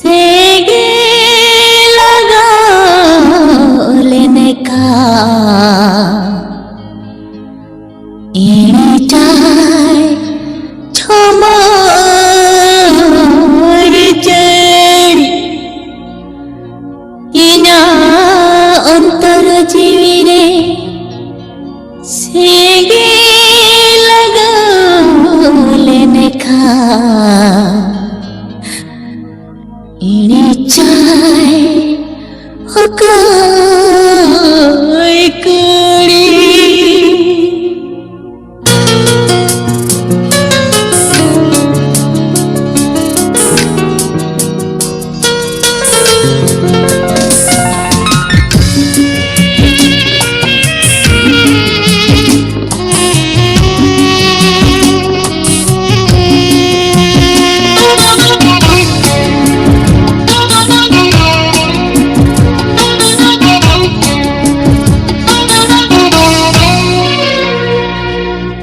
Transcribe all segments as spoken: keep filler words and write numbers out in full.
ᱥᱮᱸᱜᱮᱞ ᱞᱟᱜᱟᱣ ᱞᱮᱱᱠᱷᱟᱱ ᱤᱲᱤᱡᱟᱭ ᱪᱷᱚᱢᱚᱨ ᱡᱟᱹᱲᱤ᱾ ᱤᱧᱟᱹᱜ ᱚᱱᱛᱚᱨ ᱡᱤᱣᱤ ᱨᱮ ᱥᱮᱸᱜᱮᱞ ᱞᱟᱜᱟᱣ ᱞᱮᱱᱠᱷᱟᱱ ᱤᱲᱤᱡᱟᱭ ᱚᱠᱚᱭ ᱠᱩᱲᱤ᱾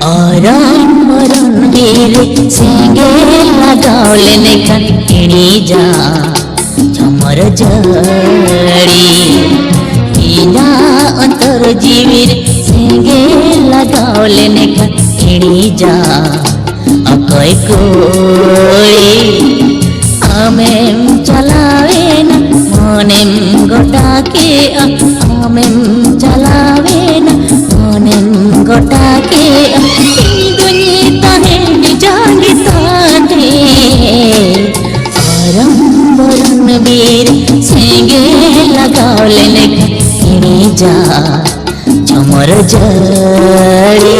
ᱚᱨᱚᱝ ᱵᱚᱨᱚᱱ ᱵᱤᱨ ᱥᱮᱸᱜᱮᱞ ᱞᱟᱜᱟᱣ ᱞᱮᱱᱠᱷᱟᱱ ᱤᱲᱤᱡᱟ ᱡᱷᱚᱢᱚᱨ ᱡᱟᱹᱲᱤ᱾ ᱤᱧᱟᱹᱜ ᱚᱱᱛᱚᱨ ᱡᱤᱣᱤ ᱨᱮ ᱥᱮᱸᱜᱮᱞ ᱞᱟᱜᱟᱣ ᱞᱮᱱᱠᱷᱟᱱ ᱤᱲᱤᱡᱟ ᱚᱠᱚᱭ ᱠᱩᱲᱤ᱾ ᱟᱢᱮᱢ ᱪᱟᱞᱟᱣᱮᱱᱟ ᱢᱚᱱᱮᱢ ᱜᱚᱴᱟ ᱠᱮᱜᱼᱟ, ᱟᱢᱮᱢ ᱪᱟᱞᱟᱣᱮᱱᱟ ᱢᱚᱱᱮᱢ ᱜᱚᱴᱟ ᱠᱮᱜᱼᱟ᱾ ᱤᱧ ᱫᱩᱧ ᱛᱟᱦᱮᱸ ᱡᱟᱸᱜᱮ ᱛᱟᱦᱮᱸ᱾ ᱟᱨᱟᱢ ᱵᱚᱨᱚᱱ ᱵᱤᱨ ᱥᱮᱸᱜᱮᱞ ᱞᱟᱜᱟᱣ ᱞᱮᱱᱠᱷᱟᱱ ᱤᱲᱤᱡᱟ ᱡᱷᱚᱢᱚᱨ ᱡᱟᱹᱲᱤ᱾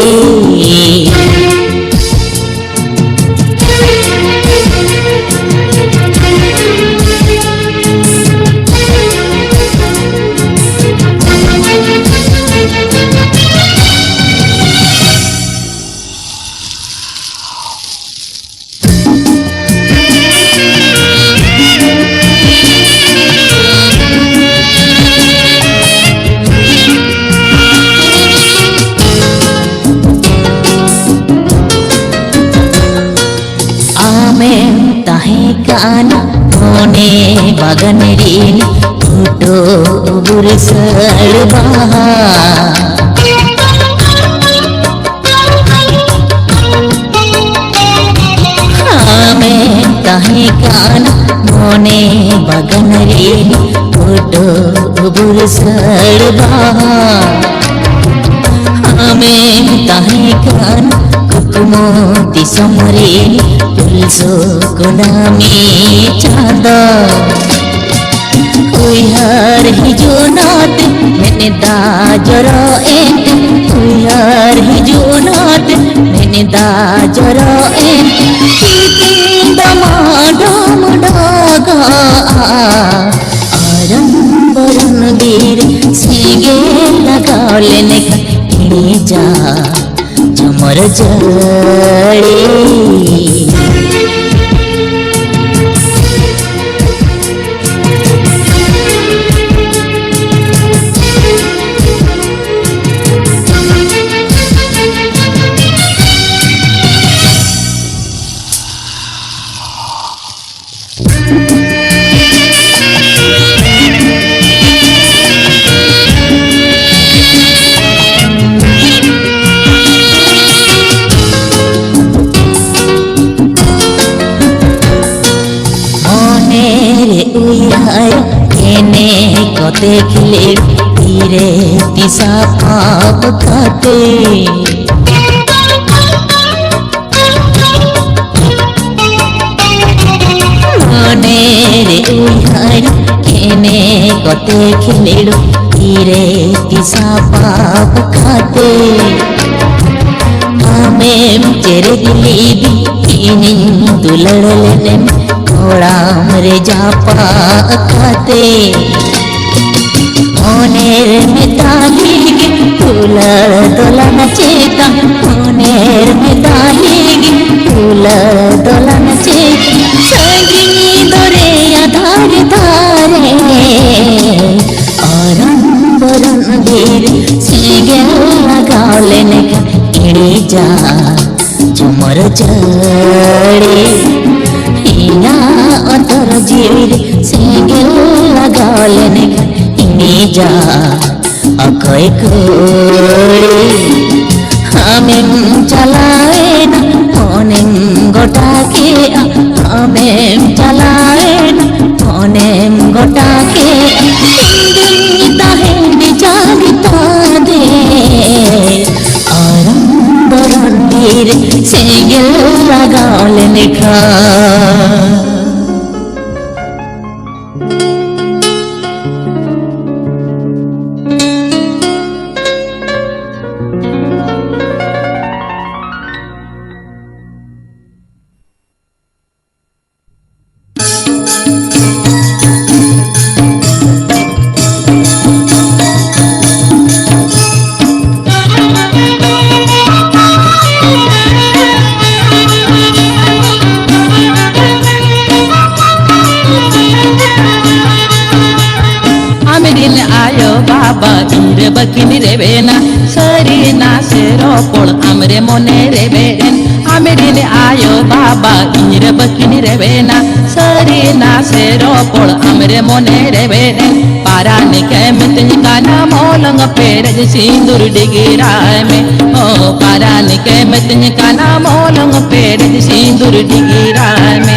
ᱵᱟᱜᱟᱱ ᱨᱤᱱ ᱯᱷᱩᱴᱟᱹᱣ ᱵᱩᱨᱥᱟᱹᱲ ᱵᱟᱦᱟ᱾ ᱟᱢᱮᱢ ᱛᱟᱦᱮᱸ ᱠᱟᱱ ᱢᱚᱱᱮ ᱵᱟᱜᱟᱱ ᱨᱤᱱ ᱯᱷᱩᱴᱟᱹᱣ ᱵᱩᱨᱥᱟᱹᱲ ᱵᱟᱦᱟ᱾ ᱟᱢᱮᱢ ᱛᱟᱦᱮᱸ ᱠᱟᱱ ᱠᱩᱠᱢᱩ ᱫᱤᱥᱚᱢ ᱨᱤᱱ ᱯᱩᱞᱥᱩ ᱠᱩᱱᱟᱹᱢᱤ ᱪᱟᱸᱫᱚ᱾ ᱩᱭᱦᱟᱹᱨ ᱦᱤᱡᱩᱜ ᱱᱚᱛᱮ ᱢᱮᱱᱮᱫᱟ ᱡᱚᱨᱚ ᱮᱱᱛᱮ, ᱩᱭᱦᱟᱹᱨ ᱦᱤᱡᱩᱜ ᱱᱚᱛᱮ ᱢᱮᱱᱮᱫᱟ ᱡᱚᱨᱚ ᱮᱱᱛᱮ, ᱛᱤᱠᱤᱱ ᱫᱚ ᱢᱚᱰᱚ ᱢᱚᱰᱚᱜᱚᱜᱼᱟ᱾ ᱟᱨᱟᱢ ᱵᱚᱨᱚᱱ ᱵᱤᱨ ᱥᱮᱸᱜᱮᱞ ᱞᱟᱜᱟᱣ ᱞᱮᱱᱠᱷᱟᱱ ᱤᱲᱤᱡᱟ ᱡᱷᱚᱢᱚᱨ ᱡᱟᱹᱲᱤ᱾ ᱢᱚᱱᱮᱨᱮ ᱩᱭᱦᱟᱹᱨ ᱮᱱᱮ ᱠᱚᱛᱮ ᱠᱷᱤᱞᱤᱲ ᱛᱤᱨᱮ ᱛᱤᱥᱟ ᱯᱟᱯ ᱠᱟᱛᱮ᱾ ᱢᱚᱱᱮᱨᱮ ᱩᱭᱦᱟᱹᱨ ᱮᱱᱮ ᱠᱚᱛᱮ ᱠᱷᱤᱞᱤᱲ ᱛᱤᱨᱮ ᱛᱤᱥᱟ ᱯᱟᱯ ᱠᱟᱛᱮ᱾ ᱟᱢᱮᱢ ᱪᱮᱨᱮᱡ ᱞᱤᱫᱤ ᱤᱧᱤᱧ ᱫᱩᱞᱟᱹᱲ ᱞᱮᱱᱮᱢ ᱠᱚᱲᱟᱢ ᱨᱮ ᱡᱟᱯᱟᱜ ᱠᱟᱛᱮ᱾ ᱢᱚᱱᱮᱨ ᱢᱮᱛᱟᱞᱤ ᱜᱮ ᱫᱩᱞᱟᱹᱲ ᱫᱚᱞᱟᱱ ᱪᱮᱛᱟᱱ, ᱢᱚᱱᱮᱨ ᱢᱮᱛᱟᱞᱤ ᱜᱮ ᱫᱩᱞᱟᱹᱲ ᱫᱚᱞᱟᱱ ᱪᱮᱛᱟᱱ᱾ ᱥᱟᱺᱜᱤᱧ ᱫᱚᱨᱭᱟ ᱫᱷᱟᱨᱮ ᱫᱷᱟᱨᱮ ᱟᱨᱟᱢ ᱵᱚᱨᱚᱱ ᱵᱤᱨ ᱥᱮᱸᱜᱮᱞ ᱞᱟᱜᱟᱣ ᱞᱮᱱᱠᱷᱟᱱ ᱤᱲᱤᱡᱟ ᱡᱷᱚᱢᱚᱨ ᱡᱟᱹᱲᱤ᱾ ᱤᱧᱟᱹᱜ ᱚᱱᱛᱚᱨ ᱡᱤᱣᱤ ᱨᱮ ᱥᱮᱸᱜᱮᱞ ᱞᱟᱜᱟᱣ ᱞᱮᱱᱠᱷᱟᱱ ᱤᱧ ᱡᱟ ᱚᱠᱚᱭ ᱠᱩᱲᱤ ᱟᱢᱮᱢ ᱪᱟᱞᱟᱣᱮᱱᱟ, ᱯᱷᱳᱱᱮᱢ ᱜᱚᱴᱟ ᱠᱮᱜᱼᱟ, ᱟᱢᱮᱢ ᱪᱟᱞᱟᱣᱮᱱᱟ, ᱯᱷᱳᱱᱮᱢ ᱜᱚᱴᱟ ᱠᱮᱜᱼᱟ, ᱤᱧ ᱫᱩᱧ ᱛᱟᱦᱮᱸ ᱵᱮᱡᱟᱨ ᱛᱟᱫᱮ᱾ ᱟᱨᱟᱢ ᱫᱚ ᱨᱟᱱᱫᱤᱨ ᱥᱮᱸᱜᱮᱞ ᱞᱟᱜᱟᱣ ᱞᱮᱱᱠᱷᱟᱱ᱾ ᱟᱢᱨᱮᱱ ᱟᱭᱳ ᱵᱟᱵᱟ ᱤᱧᱨᱮ ᱵᱟᱹᱠᱤᱱ ᱨᱮᱵᱮᱱᱟ, ᱥᱟᱹᱨᱤ ᱱᱟᱥᱮ ᱨᱚᱯᱚᱲ ᱟᱢᱨᱮ ᱢᱚᱱᱮ ᱨᱮᱵᱮᱱ᱾ ᱟᱢᱨᱮᱱ ᱟᱭᱳ ᱵᱟᱵᱟ ᱤᱧᱨᱮ ᱵᱟᱹᱠᱤᱱ ᱨᱮᱵᱮᱱᱟ, ᱥᱟᱹᱨᱤ ᱱᱟᱥᱮ ᱨᱚᱯᱚᱲ ᱟᱢᱨᱮ ᱢᱚᱱᱮ ᱨᱮᱵᱮᱱ᱾ ᱯᱟᱨᱟᱱᱤᱠᱮ ᱢᱤᱛᱟᱹᱧ ᱠᱟᱱᱟ ᱢᱚᱞᱚᱝ ᱯᱮᱨᱮᱡ ᱥᱤᱸᱫᱩᱨ ᱰᱤᱜᱤᱨᱟᱭ ᱢᱮ᱾ ᱚ ᱯᱟᱨᱟᱱᱤᱠᱮ ᱢᱤᱛᱟᱹᱧ ᱠᱟᱱᱟ ᱢᱚᱞᱚᱝ ᱯᱮᱨᱮᱡ ᱥᱤᱸᱫᱩᱨ ᱰᱤᱜᱤᱨᱟᱭ ᱢᱮ᱾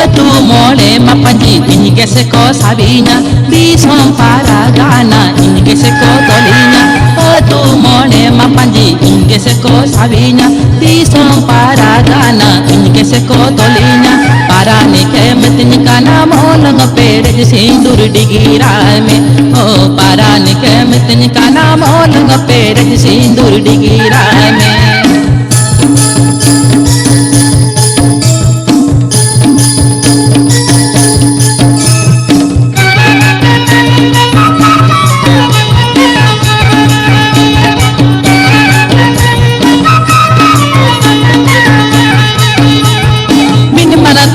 ᱟᱹᱛᱩ ᱢᱚᱬᱮ ᱢᱟᱯᱟᱧᱡᱤ ᱤᱧ ᱜᱮᱥᱮ ᱠᱚ ᱥᱟᱵᱤᱧᱟ, ᱫᱤᱥᱚᱢ ᱯᱟᱨᱟᱜᱟᱱᱟ ᱤᱧ ᱜᱮᱥᱮ ᱠᱚ ᱛᱚᱞᱤᱧᱟ᱾ ᱟᱹᱛᱩ ᱢᱚᱬᱮ ᱢᱟᱯᱟᱧᱡᱤ ᱤᱧ ᱜᱮᱥᱮ ᱠᱚ ᱥᱟᱵᱤᱧᱟ, ᱫᱤᱥᱚᱢ ᱯᱟᱨᱟᱜᱟᱱᱟ ᱤᱧ ᱜᱮᱥᱮ ᱠᱚ ᱛᱚᱞᱤᱧᱟ᱾ ᱯᱟᱨᱟᱱᱤᱠᱮ ᱢᱤᱛᱟᱹᱧ ᱠᱟᱱᱟ ᱢᱚᱞᱚᱝ ᱯᱮᱨᱮᱡ ᱥᱤᱸᱫᱩᱨ ᱰᱤᱜᱤᱨᱟᱭ ᱢᱮ᱾ ᱚ ᱯᱟᱨᱟᱱᱤᱠᱮ ᱢᱤᱛᱟᱹᱧ ᱠᱟᱱᱟ ᱢᱚᱞᱚᱝ ᱯᱮᱨᱮᱡ ᱥᱤᱸᱫᱩᱨ ᱰᱤᱜᱤᱨᱟᱭ ᱢᱮ᱾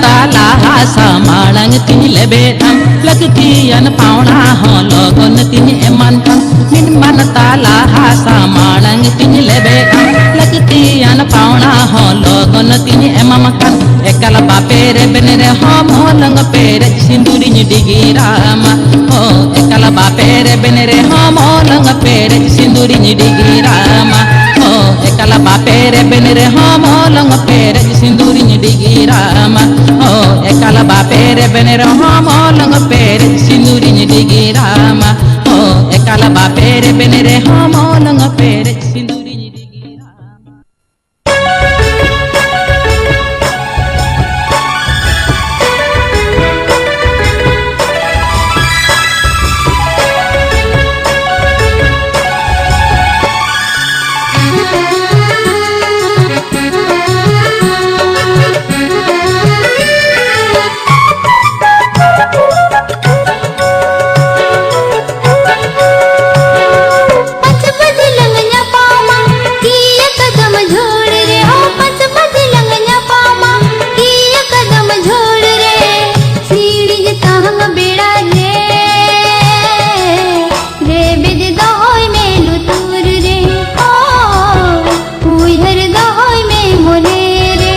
ᱛᱟᱞᱟ ᱦᱟᱥᱟ ᱢᱟᱲᱟᱝ ᱛᱤᱧ ᱞᱮᱵᱮᱫ ᱟᱢ, ᱞᱟᱹᱠᱛᱤᱭᱟᱱ ᱯᱟᱣᱲᱟ ᱦᱚᱸ ᱞᱚᱜᱚᱱ ᱛᱤᱧ ᱮᱢᱟᱱ ᱠᱟᱱ᱾ ᱢᱤᱫ ᱢᱟᱱ ᱛᱟᱞᱟ ᱦᱟᱥᱟ ᱢᱟᱲᱟᱝ ᱛᱤᱧ ᱞᱮᱵᱮᱫ ᱟᱢ, ᱞᱟᱹᱠᱛᱤᱭᱟᱱ ᱯᱟᱣᱲᱟ ᱦᱚᱸ ᱞᱚᱜᱚᱱ ᱛᱤᱧ ᱮᱢᱟᱢ ᱠᱟᱱ᱾ ᱮᱠᱟᱞ ᱵᱟᱯᱮ ᱨᱮᱵᱮᱱ ᱨᱮᱦᱚᱸ ᱢᱚᱞᱚᱝ ᱯᱮᱨᱮᱡ ᱥᱤᱸᱫᱩᱨᱤᱧ ᱰᱤᱜᱤᱨᱟᱢᱟ᱾ ᱦᱳ, ᱮᱠᱟᱞ ᱵᱟᱯᱮ ᱨᱮᱵᱮᱱ ᱨᱮᱦᱚᱸ ᱢᱚᱞᱚᱝ ᱯᱮᱨᱮᱡ ᱥᱤᱸᱫᱩᱨᱤᱧ ᱰᱤᱜᱤᱨᱟᱢᱟ᱾ ᱦᱳ, ᱮᱠᱟᱞ ᱵᱟᱯᱮ ᱨᱮᱵᱮᱱ ᱨᱮᱦᱚᱸ ᱢᱚᱞᱚᱝ ᱯᱮᱨᱮᱡ ᱥᱤᱸᱫᱩᱨᱤᱧ ᱰᱤᱜᱤᱨᱟᱢᱟ᱾ ᱦᱳ, ᱮᱠᱟᱞ ᱵᱟᱯᱮ ᱨᱮᱵᱮᱱ ᱨᱮᱦᱚᱸ ᱢᱚᱞᱚᱝ ᱯᱮᱨᱮᱡ ᱥᱤᱸᱫᱩᱨᱤᱧ ᱰᱤᱜᱤᱨᱟᱢᱟ᱾ ᱦᱳ, ᱮᱠᱟᱞ ᱵᱟᱯᱮ ᱨᱮᱵᱮᱱ ᱨᱮᱦᱚᱸ ᱢᱚᱞᱚᱝ ᱯᱮᱨᱮᱡ ᱥᱤᱸᱫᱩᱨᱤᱧ ᱰᱤᱜᱤᱨᱟᱢᱟ᱾ ᱯᱟᱸᱪ ᱵᱟᱡᱮ ᱞᱟᱝ ᱧᱟᱯᱟᱢᱟ, ᱠᱤᱭᱟᱹ ᱠᱟᱫᱚᱢ ᱡᱷᱩᱲ ᱨᱮ᱾ ᱦᱚ, ᱯᱟᱸᱪ ᱵᱟᱡᱮ ᱞᱟᱝ ᱧᱟᱯᱟᱢᱟ, ᱠᱤᱭᱟᱹ ᱠᱟᱫᱚᱢ ᱡᱷᱩᱲ ᱨᱮ᱾ ᱥᱤᱲᱤᱡ ᱛᱟᱦᱟᱸᱜ ᱵᱮᱲᱟ ᱨᱮ, ᱨᱮᱵᱮᱫ ᱫᱚᱦᱚᱭ ᱢᱮ ᱞᱩᱛᱩᱨ ᱨᱮ᱾ ᱦᱚ, ᱩᱭᱦᱟᱹᱨ ᱫᱚᱦᱚᱭ ᱢᱮ ᱢᱚᱱᱮ ᱨᱮ᱾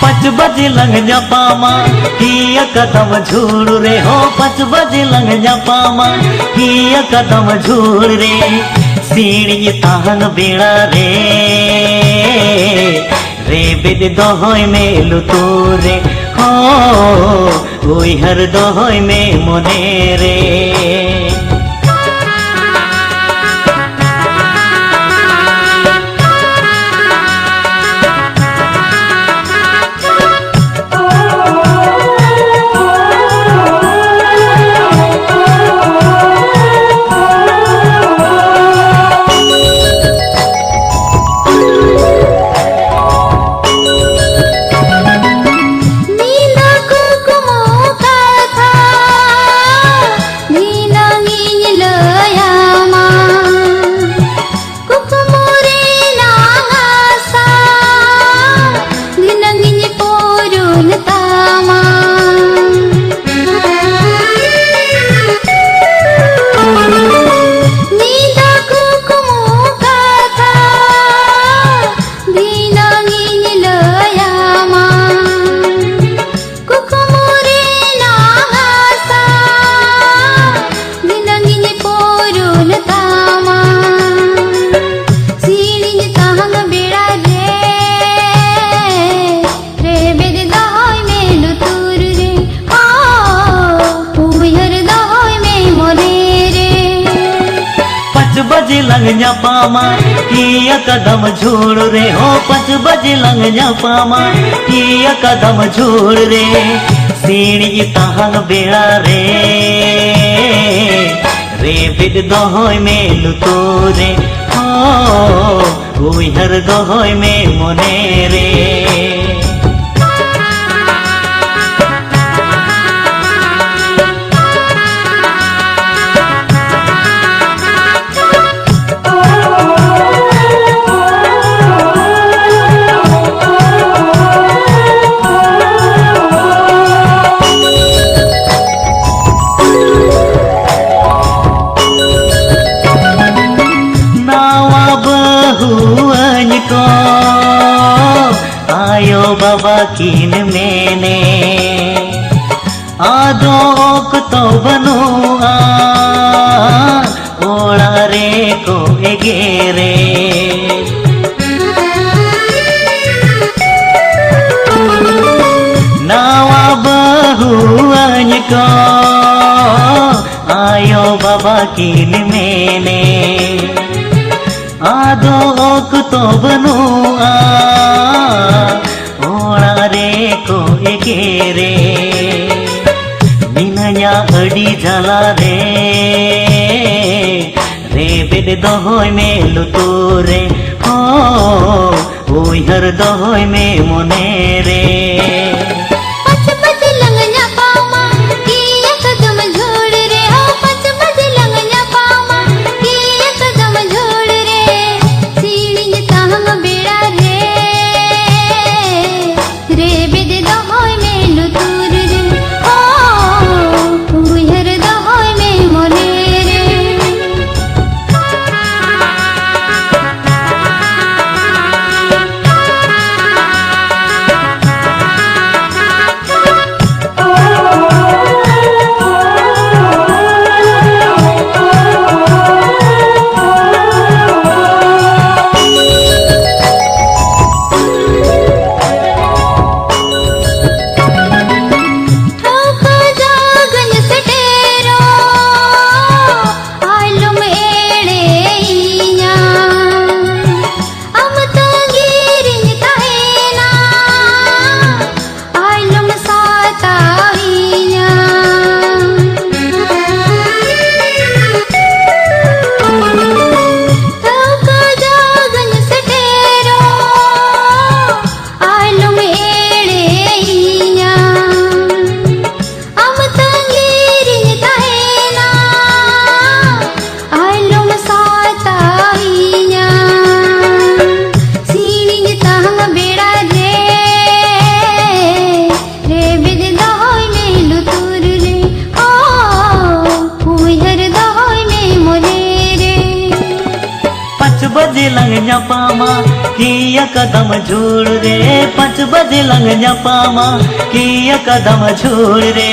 ᱯᱟᱸᱪ ᱵᱟᱡᱮ ᱞᱟᱝ ᱧᱟᱯᱟᱢᱟ, ᱦᱤᱭᱟᱹ ᱠᱟᱫᱟᱢ ᱡᱷᱩᱲ ᱨᱮ᱾ ᱦᱚ, ᱯᱟᱸᱪ ᱵᱟᱡᱮ ᱞᱟᱝ ᱧᱟᱯᱟᱢᱟ, ᱦᱤᱭᱟᱹ ᱠᱟᱫᱟᱢ ᱡᱷᱩᱲ ᱨᱮ᱾ ᱥᱤᱧ ᱛᱟᱦᱟᱱ ᱵᱮᱲᱟ ᱨᱮ, ᱨᱮᱵᱮᱫ ᱫᱚᱦᱚᱭ ᱢᱮ ᱞᱩᱛᱩᱨ ᱨᱮ᱾ ᱦᱚ, ᱩᱭᱦᱟᱹᱨ ᱫᱚᱦᱚᱭ ᱢᱮ ᱢᱚᱱᱮ ᱨᱮ᱾ ᱧᱤᱫᱟᱹ ᱠᱩᱠᱢᱩ ᱠᱟᱛᱷᱟ ᱫᱷᱤᱱᱟᱹᱝ ᱧᱟᱯᱟᱢᱟ, ᱤᱭᱟᱹ ᱠᱟᱫᱟᱢ ᱡᱷᱩᱲ ᱨᱮ, ᱦᱚᱸ ᱯᱟᱸᱪ ᱵᱟᱡᱮ ᱞᱟᱝ ᱧᱟᱯᱟᱢᱟ, ᱤᱭᱟᱹ ᱠᱟᱫᱟᱢ ᱡᱷᱩᱲ ᱨᱮ, ᱥᱤᱬᱤᱡ ᱛᱟᱦᱟᱝ ᱵᱮᱲᱟ ᱨᱮ, ᱨᱮᱵᱮᱫ ᱫᱚᱦᱚᱭ ᱢᱮ ᱞᱩᱛᱩᱨ ᱨᱮ, ᱦᱚᱸ ᱩᱭᱦᱟᱹᱨ ᱫᱚᱦᱚᱭ ᱢᱮ ᱢᱚᱱᱮ ᱨᱮ᱾ ᱱᱟᱣᱟ ᱵᱟᱹᱦᱩᱣᱟᱹᱧ ᱠᱚ ᱟᱭᱳ ᱵᱟᱵᱟ ᱠᱤᱱ ᱢᱮᱱᱮ, ᱟᱫᱚ ᱚᱠᱛᱚ ᱵᱟᱹᱱᱩᱜᱼᱟ ᱚᱲᱟᱜ ᱨᱮᱠᱚ ᱮᱜᱮᱨᱮ᱾ ᱱᱟᱣᱟ ᱵᱟᱹᱦᱩᱣᱟᱹᱧ ᱠᱚ ᱟᱭᱳ ᱵᱟᱵᱟ ᱠᱤᱱ ᱢᱮᱱᱮ, ᱟᱫᱚ ᱚᱠᱛᱚ ᱵᱟᱹᱱᱩᱜᱼᱟ ᱚᱲᱟᱜ ᱨᱮᱠᱚ ᱮᱜᱮᱨᱮ᱾ ᱢᱤᱱᱟᱹᱧᱟ ᱟᱹᱰᱤ ᱡᱟᱞᱟ ᱨᱮ, ᱨᱮᱵᱮᱫ ᱫᱚᱦᱚᱭ ᱢᱮ ᱞᱩᱛᱩᱨ ᱨᱮ, ᱦᱚᱸ ᱩᱭᱦᱟᱹᱨ ᱫᱚᱦᱚᱭ ᱢᱮ ᱢᱚᱱᱮ ᱨᱮ᱾ ᱯᱟᱸᱪ ᱵᱟᱡᱮ ᱞᱟᱝ ᱧᱟᱯᱟᱢᱟ, ᱤᱭᱟᱹ ᱠᱟᱫᱟᱢ ᱡᱷᱩᱲ ᱨᱮ, ᱦᱚᱸ ᱯᱟᱸᱪ ᱵᱟᱡᱮ ᱞᱟᱝ ᱧᱟᱯᱟᱢᱟ, ᱤᱭᱟᱹ ᱠᱟᱫᱟᱢ ᱡᱷᱩᱲ ᱨᱮ, ᱥᱤᱬᱤᱡ ᱛᱟᱦᱟᱝ ᱵᱮᱲᱟ ᱨᱮ, ᱨᱮᱵᱮᱫ ᱫᱚᱦᱚᱭ ᱢᱮ ᱞᱩᱛᱩᱨ ᱨᱮ, ᱚ, ᱩᱭᱦᱟᱹᱨ ᱫᱚᱦᱚᱭ ᱢᱮ ᱢᱚᱱᱮ ᱨᱮ᱾ ᱟᱠᱟᱫᱟᱢ ᱡᱷᱩᱲ ᱨᱮ, ᱯᱟᱸᱪ ᱵᱟᱡᱮ ᱞᱟᱝ ᱧᱟᱯᱟᱢᱟ, ᱠᱤᱭᱟᱹ ᱠᱟᱫᱟᱢ ᱡᱷᱩᱲ ᱨᱮ,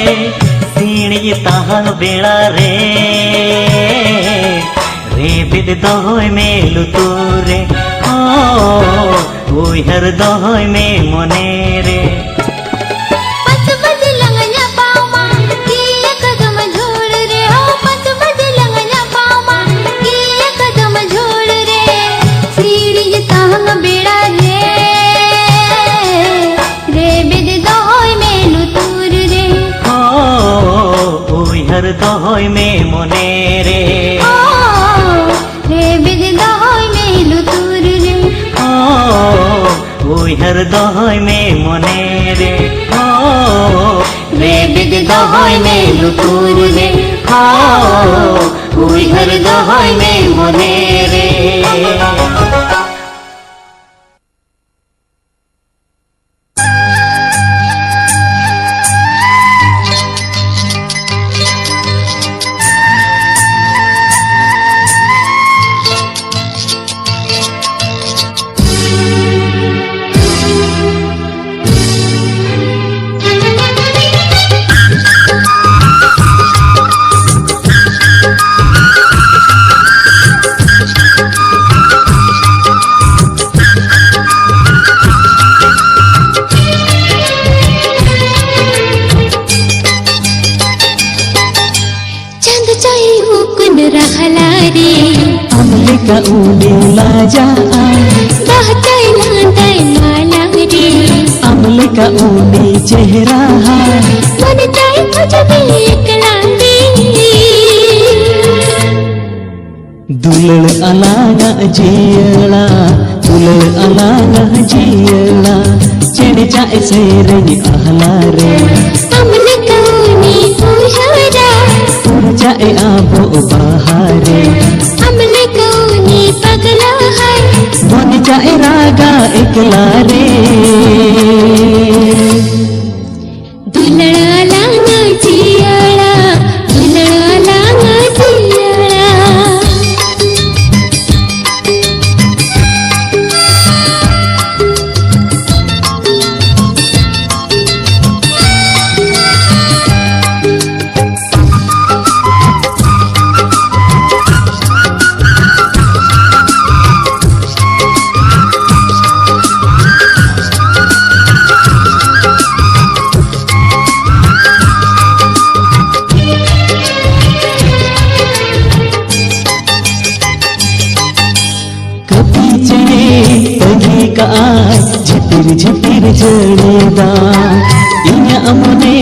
ᱥᱤᱬᱤᱡ ᱛᱟᱦᱟᱝ ᱵᱮᱲᱟ ᱨᱮ, ᱨᱮᱵᱮᱫ ᱫᱚᱦᱚᱭ ᱢᱮ ᱞᱩᱛᱩᱨ ᱨᱮ, ᱦᱚ, ᱩᱭᱦᱟᱹᱨ ᱫᱚᱦᱚᱭ ᱢᱮ ᱢᱚᱱᱮ ᱨᱮ᱾ ᱯᱟᱸᱪ ᱵᱟᱡᱮ ᱞᱟᱝ ᱧᱟᱯᱟᱢᱟ, ᱠᱤᱭᱟᱹ ᱠᱟᱫᱟᱢ ᱡᱷᱩᱲ ᱨᱮ, ᱦᱚ, ᱯᱟᱸᱪ ᱵᱟᱡᱮ ᱞᱟᱝ ᱧᱟᱯᱟᱢᱟ, ᱠᱤᱭᱟᱹ ᱠᱟᱫᱟᱢ ᱡᱷᱩᱲ ᱨᱮ, ᱥᱤᱬᱤᱡ ᱛᱟᱦᱟᱝ ᱵᱮᱲᱟ ᱨᱮ, ᱨᱮᱵᱮᱫ ᱫᱚᱦᱚᱭ ᱢᱮ ᱞᱩᱛᱩᱨ ᱨᱮ᱾ ᱦᱚ, ᱩᱭᱦᱟᱹᱨ ᱫᱚᱦᱚᱭ ᱢᱮ ᱢᱚᱱᱮ ᱨᱮ᱾ ᱦᱚ, ᱨᱮᱵᱮᱫ ᱫᱚᱦᱚᱭ ᱢᱮ ᱞᱩᱛᱩᱨ ᱨᱮ᱾ ᱦᱚ, ᱩᱭᱦᱟᱹᱨ ᱫᱚᱦᱚᱭ ᱢᱮ ᱢᱚᱱᱮ ᱨᱮ᱾ ᱦᱚ, ᱨᱮᱵᱮᱫ ᱫᱚᱦᱚᱭ ᱢᱮ ᱞᱩᱛᱩᱨ ᱨᱮ᱾ ᱦᱚ, ᱩᱭᱦᱟᱹᱨ ᱫᱚᱦᱚᱭ ᱢᱮ ᱢᱚᱱᱮ ᱨᱮ᱾ ᱪᱟᱸᱫ ᱪᱟᱭ ᱩᱠᱩᱱ ᱨᱟᱦᱞᱟ ᱨᱮ, ᱟᱢ ᱞᱮᱠᱟ ᱩᱱᱤ ᱞᱟᱡᱟᱜᱼᱟ, ᱵᱟᱦᱪᱟᱭ ᱞᱟᱸᱫᱟᱭ ᱢᱟᱞᱟ ᱨᱮ, ᱟᱢ ᱞᱮᱠᱟ ᱩᱱᱤ ᱪᱮᱦᱨᱟ ᱦᱟᱭ, ᱢᱚᱱ ᱪᱟᱭ ᱠᱷᱚᱡᱽ ᱢᱮ ᱮᱠᱞᱟ ᱨᱮ᱾ ᱫᱩᱞᱟᱹᱲ ᱟᱞᱟᱝᱟᱜ ᱡᱤᱭᱟᱹᱲᱟ, ᱫᱩᱞᱟᱹᱲ ᱟᱞᱟᱝᱟᱜ ᱡᱤᱭᱟᱹᱲᱟ, ᱪᱮᱬᱮ ᱪᱟᱜ ᱮ ᱥᱮᱨᱮᱧ ᱟᱦᱞᱟ ᱨᱮ᱾ ᱟᱢ ᱞᱮᱠᱟ ᱩᱱᱤ ᱩᱭᱦᱟᱹᱨᱟ, ᱯᱩᱨᱪᱟᱜ ᱮ ᱟᱵᱚ ᱵᱟᱦᱟ ᱨᱮ᱾ ᱟᱢ ᱞᱮᱠᱟ ᱩᱱᱤ ᱯᱟᱜᱽᱞᱟ ᱦᱟᱭ, ᱢᱚᱱᱮ ᱪᱟᱜ ᱮ ᱨᱟᱜᱟ ᱮᱠᱞᱟ ᱨᱮ᱾ ᱫᱩᱞᱟᱹᱲ ᱟᱞᱟᱝ ᱡᱤᱭᱟᱹᱲᱟ, ᱫᱩᱞᱟᱹᱲ ᱟᱞᱟᱝ ᱡᱤᱭᱟᱹᱲᱟ᱾ ᱡᱟᱹᱲᱤᱫᱟ᱾ ᱤᱧᱟᱹᱜ ᱢᱚᱱᱮ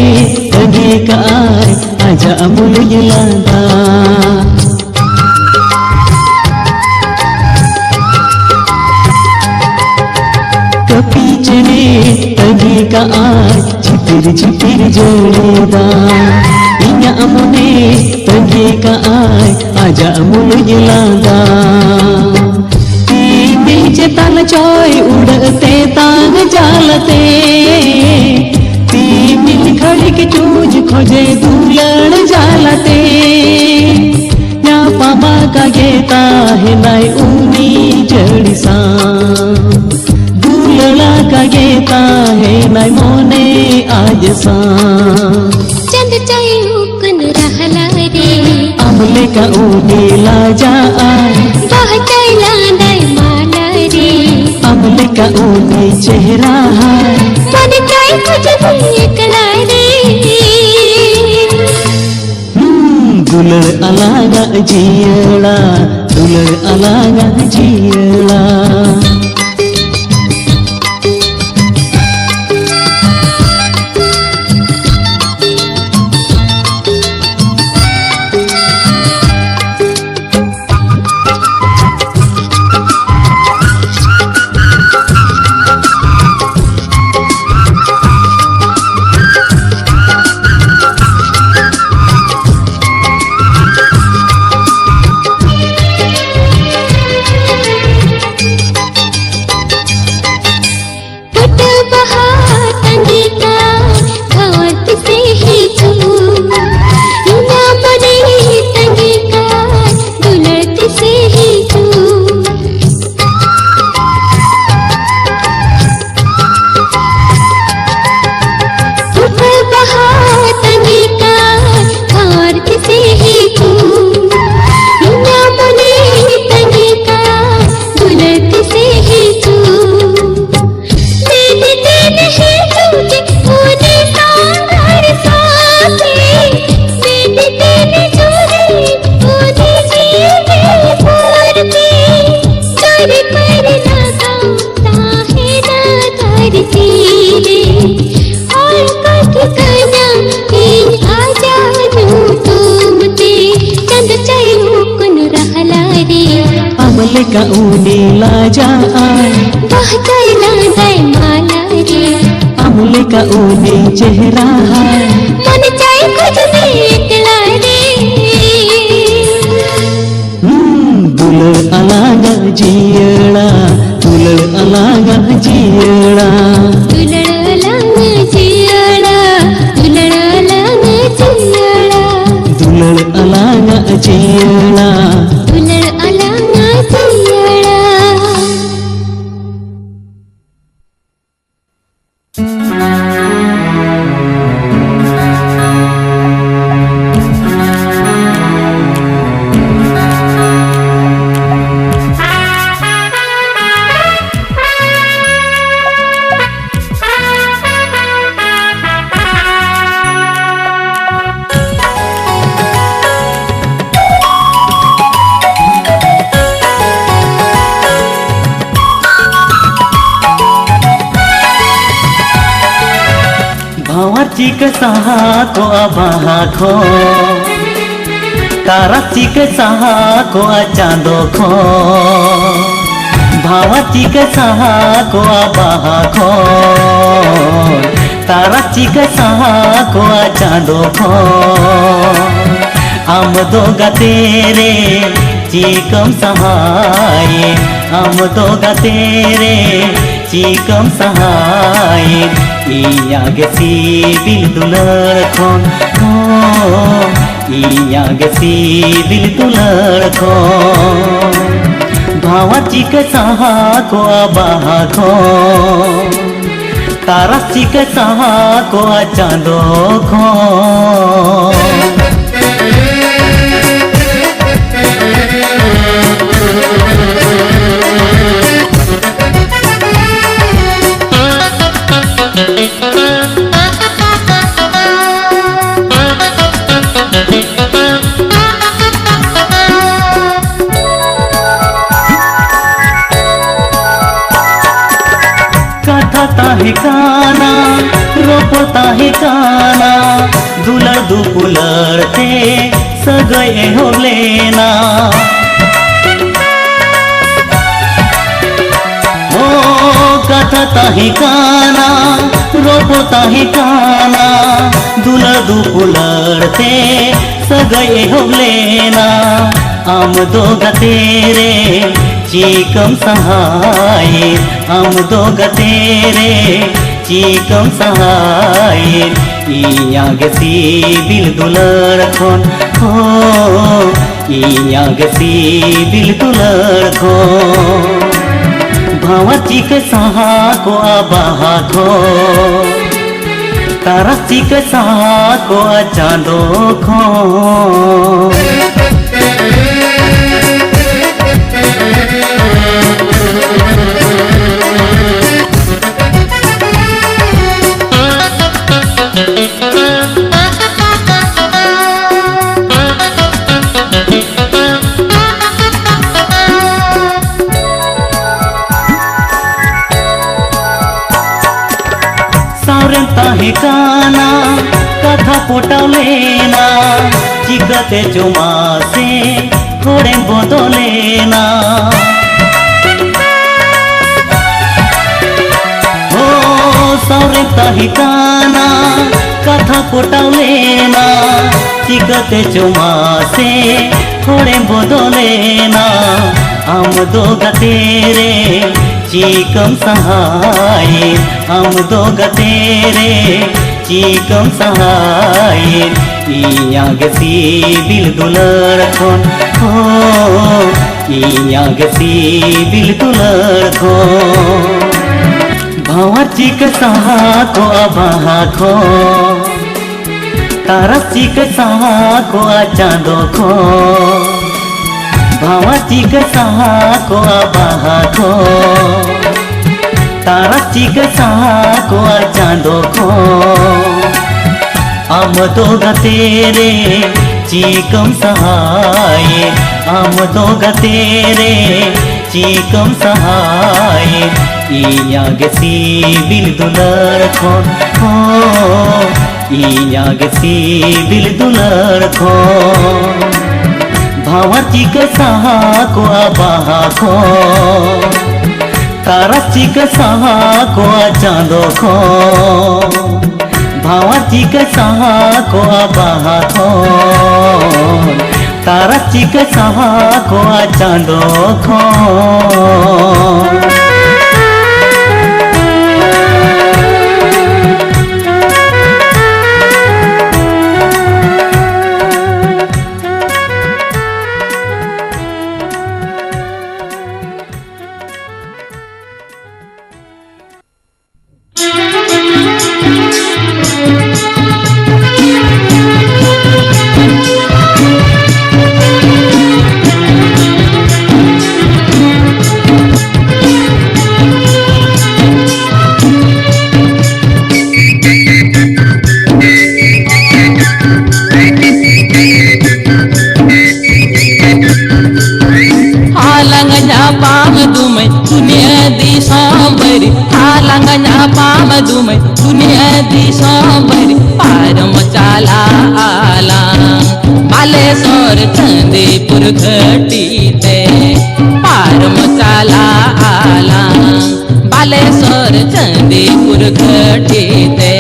ᱛᱟᱺᱜᱤ ᱠᱟᱜᱼᱟᱭ ᱟᱡᱟᱜ ᱢᱩᱞᱩᱡ ᱞᱟᱸᱫᱟ᱾ ᱠᱟᱹᱯᱤ ᱪᱮᱬᱮ ᱛᱟᱺᱜᱤ ᱠᱟᱜᱼᱟᱭ ᱪᱷᱤᱯᱤᱨ ᱪᱷᱤᱯᱤᱨ ᱡᱟᱹᱲᱤᱫᱟ᱾ ᱤᱧᱟᱹᱜ ᱢᱚᱱᱮ ᱛᱟᱺᱜᱤ ᱠᱟᱜᱼᱟᱭ ᱟᱡᱟᱜ ᱢᱩᱞᱩᱡ ᱞᱟᱸᱫᱟ᱾ ᱛᱤᱢᱤᱞ ᱪᱮᱛᱟᱱ ᱪᱚᱭ ᱩᱰᱟᱹᱜ ᱛᱮᱛᱟᱝ ᱡᱟᱞᱟᱛᱮ, ᱛᱤᱢᱤᱞ ᱜᱷᱟᱹᱲᱤᱠ ᱪᱩᱡ ᱠᱷᱚᱡᱮ ᱫᱩᱞᱟᱹᱲ ᱡᱟᱞᱟᱛᱮ, ᱧᱟᱯᱟᱢ ᱟᱠᱟᱜᱮ ᱛᱟᱦᱮᱱᱟᱭ ᱩᱱᱤ ᱡᱟᱹᱲᱤ ᱥᱟᱶ, ᱫᱩᱞᱟᱹᱲ ᱟᱠᱟᱜᱮ ᱛᱟᱦᱮᱱᱟᱭ ᱢᱚᱱᱮ ᱟᱡ ᱥᱟᱶ᱾ ᱪᱟᱸᱫ ᱪᱟᱭ ᱩᱯᱟᱹᱱ ᱨᱟᱦᱞᱟ ᱨᱮ, ᱟᱢ ᱞᱮᱠᱟ ᱩᱱᱤ ᱞᱟᱡᱟᱜᱼᱟᱭ, ᱵᱟᱦᱪᱟᱭ ᱞᱟᱸᱫᱟᱭ ᱢᱟᱞᱟ ᱨᱮ, ᱟᱢ ᱞᱮᱠᱟ ᱩᱱᱤ ᱪᱮᱦᱨᱟ ᱦᱟᱭ, ᱢᱚᱱᱮ ᱛᱟᱭ ᱠᱷᱚᱡᱚᱜ ᱮᱠᱞᱟ ᱨᱮ᱾ ᱦᱩᱸ, ᱫᱩᱞᱟᱹᱲ ᱟᱞᱟᱝᱟᱜ ᱡᱤᱭᱟᱹᱲᱟ, ᱫᱩᱞᱟᱹᱲ ᱟᱞᱟᱝᱟᱜ ᱡᱤᱭᱟᱹᱲᱟ᱾ ᱪᱟᱜᱼᱟᱭ᱾ ᱵᱟᱦᱪᱟᱭ ᱞᱟᱸᱫᱟᱭ ᱢᱟᱞᱟ ᱨᱮ᱾ ᱟᱢ ᱞᱮᱠᱟ ᱩᱱᱤ ᱪᱮᱦᱨᱟ ᱦᱟᱭ᱾ ᱢᱚᱱᱮ ᱪᱟᱭ ᱠᱷᱚᱡᱽ ᱢᱮ ᱮᱠᱞᱟ ᱨᱮ᱾ ᱦᱩᱸ, ᱫᱩᱞᱟᱹᱲ ᱟᱞᱟᱝᱟᱜ ᱡᱤᱭᱟᱹᱲᱟ, ᱫᱩᱞᱟᱹᱲ ᱟᱞᱟᱝᱟᱜ ᱡᱤᱭᱟᱹᱲᱟ᱾ ᱫᱩᱞᱟᱹᱲ ᱟᱞᱟᱝ ᱡᱤᱭᱟᱹᱲᱟ, ᱫᱩᱞᱟᱹᱲ ᱟᱞᱟᱝ ᱡᱤᱭᱟᱹᱲᱟ᱾ ᱫᱩᱞᱟᱹᱲ ᱟᱞᱟᱝᱟᱜ ᱡᱤᱭᱟᱹᱲᱟ᱾ ᱫᱩᱞᱟᱹᱲ ᱟᱞᱟᱝ ᱡᱤᱭᱟᱹᱲᱟ᱾ ᱵᱷᱟᱶᱟᱨ ᱪᱤᱠᱟᱹ ᱥᱟᱦᱟ ᱠᱚᱜᱼᱟ ᱵᱟᱦᱟ ᱠᱷᱚᱱ, ᱛᱟᱨᱟᱥ ᱪᱤᱠᱟᱹ ᱥᱟᱦᱟ ᱠᱚᱜᱼᱟ ᱪᱟᱸᱫᱚ ᱠᱷᱚᱱ᱾ ᱵᱷᱟᱶᱟᱨ ᱪᱤᱠᱟᱹ ᱥᱟᱦᱟ ᱠᱚᱜᱼᱟ ᱵᱟᱦᱟ ᱠᱷᱚᱱ, ᱛᱟᱨᱟᱥ ᱪᱤᱠᱟᱹ ᱥᱟᱦᱟ ᱠᱚᱜᱼᱟ ᱪᱟᱸᱫᱚ ᱠᱷᱚᱱ᱾ ᱟᱢ ᱫᱚ ᱜᱟᱛᱮ ᱨᱮ ᱪᱤᱠᱟᱹᱢ ᱥᱟᱦᱟᱭᱮ, ᱟᱢ ᱫᱚ ᱜᱟᱛᱮ ᱨᱮ ᱪᱤᱠᱟᱹᱢ ᱥᱟᱦᱟᱭᱮ, ᱤᱧᱟᱹᱜ ᱜᱮ ᱥᱤᱵᱤᱞ ᱫᱩᱞᱟᱹᱲ ᱠᱷᱚᱱ, ᱦᱚᱸ, ᱤᱧᱟᱹᱜ ᱜᱮ ᱥᱤᱵᱤᱞ ᱫᱩᱞᱟᱹᱲ ᱠᱷᱚᱱ᱾ ᱵᱷᱟᱶᱟ ᱪᱤᱠᱟᱹ ᱥᱟᱦᱟ ᱠᱚᱜᱼᱟ ᱵᱟᱦᱟ ᱠᱷᱚᱱ, ᱛᱟᱨᱟᱥ ᱪᱤᱠᱟᱹ ᱥᱟᱦᱟ ᱠᱚᱜᱼᱟ ᱪᱟᱸᱫᱚ ᱠᱷᱚᱱ᱾ ᱠᱟᱛᱷᱟ ᱛᱟᱦᱮᱸ ᱠᱟᱱᱟ, ᱨᱚᱯᱚᱲ ᱛᱟᱦᱮᱸ ᱠᱟᱱᱟ, ᱫᱩᱞᱟᱹᱲ ᱫᱩᱯᱩᱞᱟᱹᱲ ᱛᱮ ᱥᱟᱹᱜᱟᱹᱭ ᱮᱦᱚᱵ ᱞᱮᱱᱟ᱾ ᱠᱟᱛᱷᱟ ᱛᱟᱦᱮᱸ ᱠᱟᱱᱟ, ᱨᱚᱯᱚᱲ ᱛᱟᱦᱮᱸ ᱠᱟᱱᱟ, ᱫᱩᱞᱟᱹᱲ ᱫᱩᱯᱩᱞᱟᱹᱲ ᱛᱮ ᱥᱟᱹᱜᱟᱹᱭ ᱮᱦᱚᱵ ᱞᱮᱱᱟ᱾ ᱟᱢ ᱫᱚ ᱜᱟᱛᱮ ᱨᱮ ᱪᱤᱠᱟᱹᱢ ᱥᱟᱦᱟᱭᱮᱫ, ᱟᱢ ᱫᱚ ᱜᱟᱛᱮ ᱨᱮ ᱪᱤᱠᱟᱹᱢ ᱥᱟᱦᱟᱭᱮᱫ, ᱤᱧᱟᱹᱜ ᱜᱮ ᱥᱤᱵᱤᱞ ᱫᱩᱞᱟᱹᱲ ᱠᱷᱚᱱ, ᱦᱳ, ᱤᱧᱟᱹᱜ ᱜᱮ ᱥᱤᱵᱤᱞ ᱫᱩᱞᱟᱹᱲ ᱠᱷᱚᱱ᱾ ᱵᱷᱟᱶᱟᱨ ᱪᱤᱠᱟᱹ ᱥᱟᱦᱟ ᱠᱚᱜᱼᱟ ᱵᱟᱦᱟ ᱠᱷᱚᱱ, ᱛᱟᱨᱟᱥ ᱪᱤᱠᱟᱹ ᱥᱟᱦᱟ ᱠᱚᱜᱼᱟ ᱪᱟᱸᱫᱚ ᱠᱷᱚᱱ᱾ ᱥᱟᱶᱨᱮᱢ ᱛᱟᱦᱮᱸ ᱠᱟᱱᱟ, ᱠᱟᱛᱷᱟ ᱯᱚᱴᱟᱣ ᱞᱮᱱᱟ, ᱪᱤᱠᱟᱹᱛᱮ ᱪᱚ ᱢᱟᱥᱮ ᱦᱚᱲᱮᱢ ᱵᱚᱫᱚᱞᱮᱱᱟ᱾ ᱦᱳ, ᱥᱟᱶᱨᱮᱢ ᱛᱟᱦᱮᱸ ᱠᱟᱱᱟ, ᱠᱟᱛᱷᱟ ᱯᱚᱴᱟᱣ ᱞᱮᱱᱟ, ᱪᱤᱠᱟᱹᱛᱮ ᱪᱚ ᱢᱟᱥᱮ ᱦᱚᱲᱮᱢ ᱵᱚᱫᱚᱞᱮᱱᱟ᱾ ᱟᱢ ᱫᱚ ᱜᱟᱛᱮ ᱨᱮ ᱪᱤᱠᱟᱹᱢ ᱥᱟᱦᱟᱭᱮᱫ, ᱟᱢ ᱫᱚ ᱜᱟᱛᱮ ᱨᱮ ᱪᱤᱠᱟᱹᱢ ᱥᱟᱦᱟᱭᱮᱫ, ᱤᱧᱟᱹᱜ ᱜᱮ ᱥᱤᱵᱤᱞ ᱫᱩᱞᱟᱹᱲ ᱠᱷᱚᱱ, ᱦᱳ, ᱤᱧᱟᱹᱜ ᱜᱮ ᱥᱤᱵᱤᱞ ᱫᱩᱞᱟᱹᱲ ᱠᱷᱚᱱ᱾ ᱵᱷᱟᱶᱟᱨ ᱪᱤᱠᱟᱹ ᱥᱟᱦᱟ ᱠᱚᱜᱼᱟ ᱵᱟᱦᱟ ᱠᱷᱚᱱ, ᱛᱟᱨᱟᱥ ᱪᱤᱠᱟᱹ ᱥᱟᱦᱟ ᱠᱚᱜᱼᱟ ᱪᱟᱸᱫᱚ ᱠᱷᱚᱱ᱾ ᱵᱷᱟᱶᱟᱨ ᱪᱤᱠᱟᱹ ᱥᱟᱦᱟ ᱠᱚᱜᱼᱟ ᱵᱟᱦᱟ ᱠᱷᱚᱱ, ᱛᱟᱨᱟᱥ ᱪᱤᱠᱟᱹ ᱥᱟᱦᱟ ᱠᱚᱜᱼᱟ ᱪᱟᱸᱫᱚ ᱠᱷᱚᱱ᱾ ᱟᱢ ᱫᱚ ᱜᱟᱛᱮ ᱨᱮ ᱪᱤᱠᱟᱹᱢ ᱥᱟᱦᱟᱭᱮᱫ, ᱟᱢ ᱫᱚ ᱜᱟᱛᱮ ᱨᱮ ᱪᱤᱠᱟᱹᱢ ᱥᱟᱦᱟᱭᱮᱫ, ᱤᱧᱟᱹᱜ ᱜᱮ ᱥᱤᱵᱤᱞ ᱫᱩᱞᱟᱹᱲ ᱠᱷᱚᱱ, ᱦᱚᱸ, ᱤᱧᱟᱹᱜ ᱜᱮ ᱥᱤᱵᱤᱞ ᱫᱩᱞᱟᱹᱲ ᱠᱷᱚᱱ᱾ ᱵᱷᱟᱶᱟᱨ ᱪᱤᱠᱟᱹ ᱥᱟᱦᱟ ᱠᱚᱜᱼᱟ ᱵᱟᱦᱟ ᱠᱷᱚᱱ, ᱛᱟᱨᱟ ᱪᱤᱠᱟᱹ ᱥᱟᱦᱟ ᱠᱚᱣᱟ ᱪᱟᱸᱫᱚ ᱠᱷᱚᱱ, ᱵᱷᱟᱶᱟ ᱪᱤᱠᱟᱹ ᱥᱟᱦᱟ ᱠᱚᱣᱟ ᱵᱟᱦᱟ ᱠᱷᱚᱱ, ᱛᱟᱨᱟ ᱪᱤᱠᱟᱹ ᱥᱟᱦᱟ ᱠᱚᱣᱟ ᱪᱟᱸᱫᱚ ᱠᱷᱚᱱ᱾ ᱟᱞᱟᱝ ᱧᱟᱯᱟᱢ ᱫᱩᱢᱟᱹᱭ ᱫᱩᱱᱤᱭᱟᱹ ᱫᱤᱥᱚᱢ ᱵᱟᱹᱨᱤ, ᱟᱞᱟᱝ ᱧᱟᱯᱟᱢ ᱫᱩᱢᱟᱹᱭ ᱫᱩᱱᱤᱭᱟᱹ ᱫᱤᱥᱚᱢ ᱵᱟᱹᱨᱤ, ᱯᱟᱨᱚᱢ ᱪᱟᱞᱟᱜ ᱟᱞᱟᱝ ᱵᱟᱞᱮᱥᱚᱨ ᱪᱟᱸᱫᱤᱯᱩᱨ ᱜᱷᱟᱹᱴᱤ ᱛᱮ, ᱯᱟᱨᱚᱢ ᱪᱟᱞᱟᱜ ᱟᱞᱟᱝ ᱵᱟᱞᱮᱥᱚᱨ ᱪᱟᱸᱫᱤᱯᱩᱨ ᱜᱷᱟᱹᱴᱤ ᱛᱮ᱾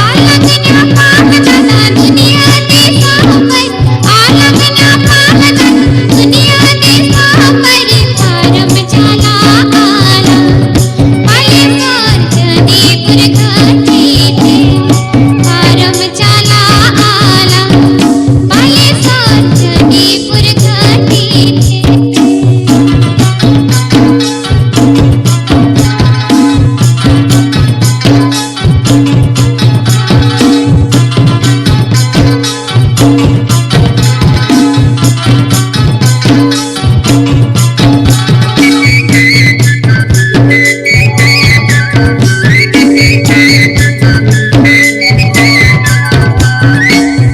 ᱟᱞᱟᱝ ᱧᱟᱯᱟᱢ ᱞᱮᱱᱟ ᱫᱩᱱᱤᱭᱟᱹ ᱫᱤᱥᱚᱢ ᱵᱟᱹᱨᱤ, ᱟᱞᱟᱝ ᱧᱟᱯᱟᱢ ᱞᱮᱱᱟ ᱫᱩᱱᱤᱭᱟᱹ ᱫᱤᱥᱚᱢ ᱵᱟᱹᱨᱤ, ᱯᱟᱨᱚᱢ ᱪᱟᱞᱟᱜ ᱟᱞᱟᱝ ᱵᱟᱞᱮᱥᱚᱨ ᱪᱟᱸᱫᱤᱯᱩᱨ ᱜᱷᱟᱹᱴᱤ ᱛᱮ, ᱯᱟᱨᱚᱢ ᱪᱟᱞᱟᱜ ᱟᱞᱟᱝ ᱵᱟᱞᱮᱥᱚᱨ ᱪᱟᱸᱫᱤᱯᱩᱨ ᱜᱷᱟᱹᱴᱤ ᱛᱮ᱾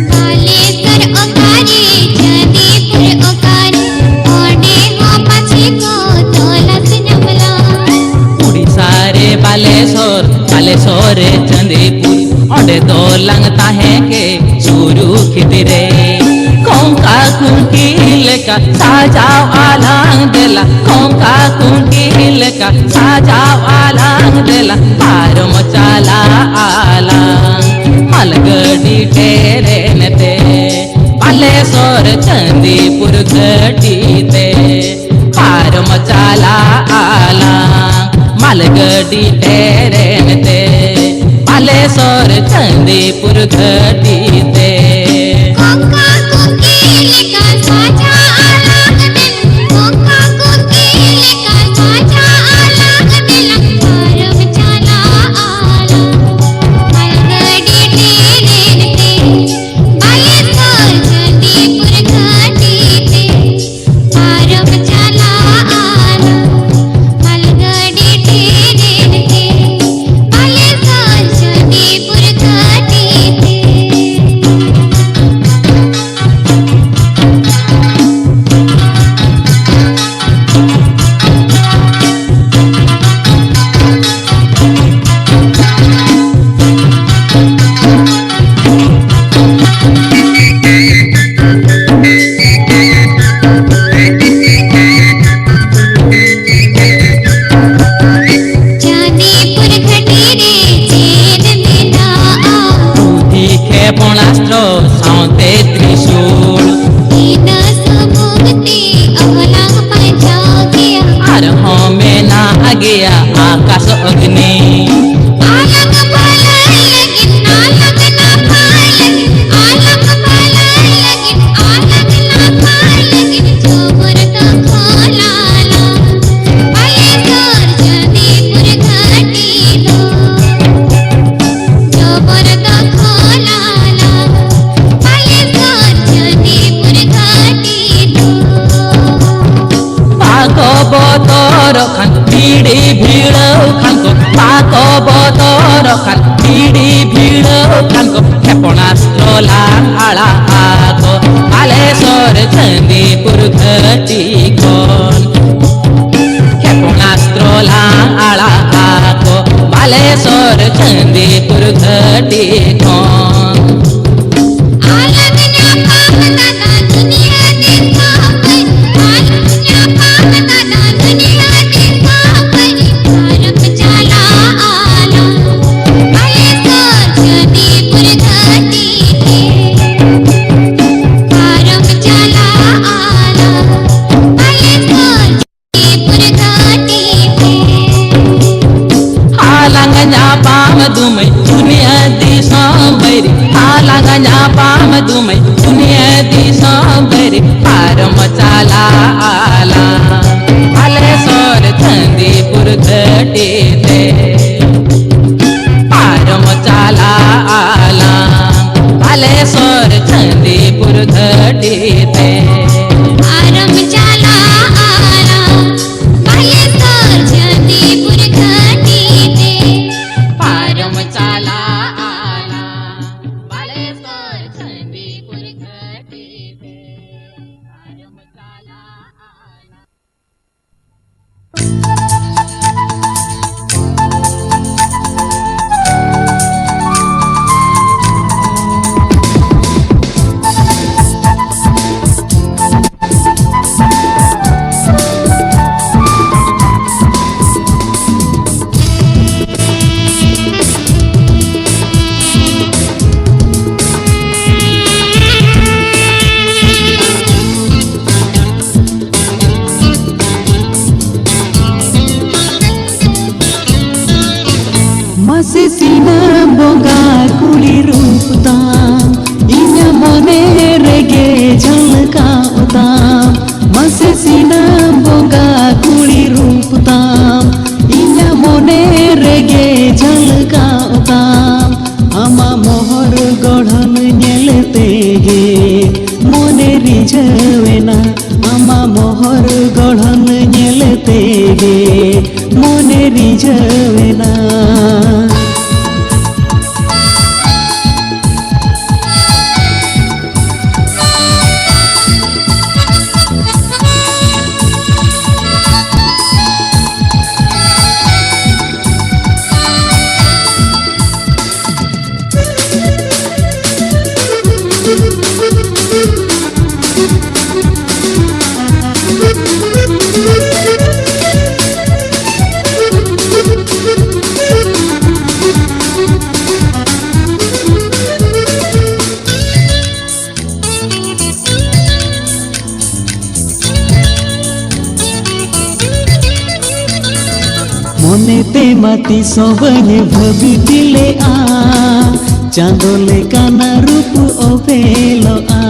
ᱵᱟᱞᱮᱥᱚᱨ ᱚᱠᱟᱨᱮ, ᱪᱟᱸᱫᱤᱯᱩᱨ ᱚᱠᱟᱨᱮ, ᱚᱸᱰᱮ ᱦᱚᱸ ᱯᱟᱪᱷᱮ ᱠᱚ ᱛᱚᱞᱟᱥ ᱧᱟᱢ ᱞᱟᱝ᱾ ᱩᱲᱤᱥᱥᱟ ᱨᱮ ᱵᱟᱞᱮᱥᱚᱨ, ᱵᱟᱞᱮᱥᱚᱨ ᱨᱮ ᱪᱟᱸᱫᱤᱯᱩᱨ, ᱚᱸᱰᱮ ᱫᱚ ᱞᱟᱝ ᱛᱟᱦᱮᱸ ᱠᱮ ᱥᱩᱨᱩᱠᱷᱤᱛ ᱨᱮ᱾ ᱠᱚᱝᱠᱟ ᱠᱩᱝᱠᱤ ᱞᱮᱠᱟ ᱥᱟᱡᱟᱣ ᱟᱞᱟᱝ ᱫᱮᱞᱟ, ᱠᱚᱝᱠᱟ ᱠᱩᱝᱠᱤ ᱞᱮᱠᱟ ᱥᱟᱡᱟᱣ ᱟᱞᱟᱝ ᱫᱮᱞᱟ, ᱯᱟᱨᱚᱢ ᱪᱟᱞᱟᱜ ᱟᱞᱟᱝ ᱢᱟᱞᱜᱟᱹᱰᱤ ᱴᱨᱮᱱ ᱛᱮ, ᱵᱟᱞᱮᱥᱚᱨ ᱪᱟᱸᱫᱤᱯᱩᱨ ᱜᱷᱟᱹᱴᱤ ᱛᱮ᱾ ᱯᱟᱨᱚᱢ ᱪᱟᱞᱟᱜ ᱟᱞᱟᱝ ᱢᱟᱞᱜᱟᱹᱰᱤ ᱴᱨᱮᱱ ᱛᱮ, ᱵᱟᱞᱮᱥᱚᱨ ᱪᱟᱸᱫᱤᱯᱩᱨ ᱜᱷᱟᱹᱴᱤ ᱛᱮ᱾ ᱠᱚᱝᱠᱟ ᱠᱚᱝᱠᱤ ᱞᱮᱠᱟ ᱥᱟᱡᱟᱜ ᱟᱞᱟᱝ ᱫᱮᱞᱟ, ᱠᱚᱝᱠᱟ ᱠᱚᱝᱠᱤ ᱞᱮᱠᱟ ᱥᱟᱡᱟᱜ ᱟᱞᱟᱝ ᱫᱮᱞᱟ, ᱯᱟᱨᱚᱢ ᱪᱟᱞᱟᱜ ᱟᱞᱟᱝ ᱢᱟᱞᱜᱟᱹᱰᱤ ᱴᱨᱮᱱ ᱛᱮ, ᱵᱟᱞᱮᱥᱚᱨ ᱪᱟᱸᱫᱤᱯᱩᱨ ᱜᱷᱟᱹᱴᱤ ᱛᱮ᱾ ᱯᱟᱨᱚᱢ ᱪᱟᱞᱟᱜ ᱟᱞᱟᱝ ᱢᱟᱞᱜᱟᱹᱰᱤ ᱴᱨᱮᱱ ᱛᱮ, ᱵᱟᱞᱮᱥᱚᱨ ᱪᱟᱸᱫᱤᱯᱩᱨ ᱜᱷᱟᱹᱴᱤ ᱛᱮ᱾ ᱪᱟᱸᱫᱤᱯᱩᱨ ᱜᱷᱟᱹᱴᱤ ᱨᱮ ᱪᱮᱫ ᱢᱮᱱᱟᱜᱼᱟ? ᱯᱩᱛᱷᱤ ᱠᱷᱮᱯᱚᱬᱟᱥᱛᱨᱚ ᱥᱟᱶᱛᱮ ᱛᱨᱤᱥᱩᱞ᱾ ᱤᱱᱟᱹ ᱥᱩᱢᱩᱝ ᱛᱮ ᱚᱦᱚᱞᱟᱝ ᱵᱟᱧᱪᱟᱣ ᱠᱮᱭᱟ᱾ ᱟᱨᱦᱚᱸ ᱢᱮᱱᱟᱜ ᱜᱮᱭᱟ ᱟᱠᱟᱥ ᱚᱜᱽᱱᱤ᱾ ᱟᱞᱟᱝ ᱵᱷᱟᱹᱞᱟᱹᱭ ᱞᱟᱹᱜᱤᱫ, ᱟᱞᱟᱝ ᱱᱟᱯᱟᱭ ᱞᱟᱹᱜᱤᱫ, ᱟᱞᱟᱝ ᱵᱷᱟᱹᱞᱟᱹᱭ ᱞᱟᱹᱜᱤᱫ, ᱟᱞᱟᱝ ᱱᱟᱯᱟᱭ ᱞᱟᱹᱜᱤᱫ ᱡᱚᱵᱚᱨ ᱫᱚᱠᱷᱚᱞ ᱟᱞᱟᱝ ᱵᱟᱞᱮᱥᱚᱨ ᱪᱟᱸᱫᱤᱯᱩᱨ ᱜᱷᱟᱹᱴᱤ ᱫᱚ᱾ ᱡᱚᱵᱚᱨ ᱫᱚᱠᱷᱚᱞ ᱟᱞᱟᱝ ᱵᱟᱞᱮᱥᱚᱨ ᱪᱟᱸᱫᱤᱯᱩᱨ ᱜᱷᱟᱹᱴᱤ ᱫᱚ᱾ ᱵᱟᱠᱚ ᱵᱚᱛᱚᱨᱚᱜ ᱠᱷᱟᱱ, ᱵᱤᱲᱤ ᱵᱷᱤᱲᱟᱹᱣ ᱠᱷᱟᱱ ᱠᱚ, ᱵᱟᱠᱚ ᱵᱚᱛᱚᱨᱚᱜ ᱠᱷᱟᱱ, ᱵᱤᱲᱤ ᱵᱷᱤᱲᱟᱹᱣ ᱠᱷᱟᱱ ᱠᱚ, ᱠᱷᱮᱯᱚᱬᱟᱥᱛᱨᱚ ᱞᱟᱝ ᱟᱲᱟᱜ ᱟᱠᱚ ᱵᱟᱞᱮᱥᱚᱨ ᱪᱟᱸᱫᱤᱯᱩᱨ ᱜᱷᱟᱹᱴᱤ ᱠᱷᱚᱱ᱾ ᱠᱷᱮᱯᱚᱬᱟᱥᱛᱨᱚ ᱞᱟᱝ ᱟᱲᱟᱜ ᱟᱠᱚ ᱵᱟᱞᱮᱥᱚᱨ ᱪᱟᱸᱫᱤᱯᱩᱨ ᱜᱷᱟᱹᱴᱤ ᱠᱷᱚᱱ᱾ ᱟᱞᱟᱝ ᱧᱟᱯᱟᱢ ᱫᱟ ᱫᱩᱢᱟᱹᱭ, ᱫᱩᱱᱤᱭᱟᱹ ᱫᱤᱥᱚᱢ ᱵᱟᱹᱭᱨᱤ, ᱟᱞᱟᱝ ᱧᱟᱯᱟᱢ ᱫᱩᱢᱟᱹᱭ, ᱫᱩᱱᱤᱭᱟᱹ ᱫᱤᱥᱚᱢ ᱵᱟᱹᱭᱨᱤ, ᱯᱟᱨᱚᱢ ᱪᱟᱞᱟᱜ ᱟᱞᱟᱝ᱾ ᱵᱟᱞᱮᱥᱚᱨ ᱪᱟᱸᱫᱤᱯᱩᱨ ᱜᱷᱟᱹᱴᱤ ᱛᱮ, ᱯᱟᱨᱚᱢ ᱪᱟᱞᱟᱜ ᱟᱞᱟᱝ᱾ ᱵᱟᱞᱮᱥᱚᱨ ᱪᱟᱸᱫᱤᱯᱩᱨ ᱜᱷᱟᱹᱴᱤ ᱛᱮ, ᱯᱟᱨᱚᱢ ᱪᱟᱞᱟᱜ ᱟᱞᱟᱝ᱾ ᱵᱟᱞᱮᱥᱚᱨ ᱪᱟᱸᱫᱤᱯᱩᱨ ᱜᱷᱟᱹᱴᱤ ᱛᱮ, ᱯᱟᱨᱚᱢ ᱪᱟᱞᱟᱜ ᱟᱞᱟᱝ᱾ ᱵᱟᱞᱮᱥᱚᱨ ᱪᱟᱸᱫᱤᱯᱩᱨ ᱜᱷᱟᱹᱴᱤ ᱛᱮ, ᱯᱟᱨᱚᱢ ᱪᱟᱞᱟᱜ ᱟᱞᱟᱝ᱾ ᱢᱟᱥᱮ ᱥᱤᱱᱟᱹᱢ ᱵᱚᱸᱜᱟ ᱠᱩᱲᱤ ᱨᱩᱯ ᱛᱟᱢ, ᱤᱧᱟᱹᱜ ᱢᱚᱱᱮ ᱨᱮᱜᱮ ᱡᱷᱟᱞᱠᱟᱣ ᱛᱟᱢ᱾ ᱢᱟᱥᱮ ᱥᱤᱱᱟᱹᱢ ᱵᱚᱸᱜᱟ ᱠᱩᱲᱤ ᱨᱩᱯ ᱛᱟᱢ, ᱤᱧᱟᱹᱜ ᱢᱚᱱᱮ ᱨᱮᱜᱮ ᱡᱷᱟᱞᱠᱟᱣ ᱛᱟᱢ᱾ ᱟᱢᱟᱜ ᱢᱚᱦᱚᱨ ᱜᱚᱲᱦᱚᱱ ᱧᱮᱞ ᱛᱮᱜᱮ ᱢᱚᱱᱮ ᱨᱤᱡᱷᱟᱹᱣ ᱮᱱᱟ᱾ ᱟᱢᱟᱜ ᱢᱚᱦᱚᱨ ᱜᱚᱲᱦᱚᱱ ᱧᱮᱞ ᱛᱮᱜᱮ ᱢᱚᱱᱮ ᱨᱤᱡᱷᱟᱹᱣ ᱮᱱᱟ᱾ ᱛᱤᱥ ᱦᱚᱸ ᱵᱟᱹᱧ ᱵᱷᱟᱹᱵᱤᱛ ᱞᱮᱜᱼᱟ, ᱪᱟᱸᱫᱚ ᱞᱮᱠᱟᱱᱟ ᱨᱩᱯ ᱚᱯᱮᱞᱚᱜᱼᱟ᱾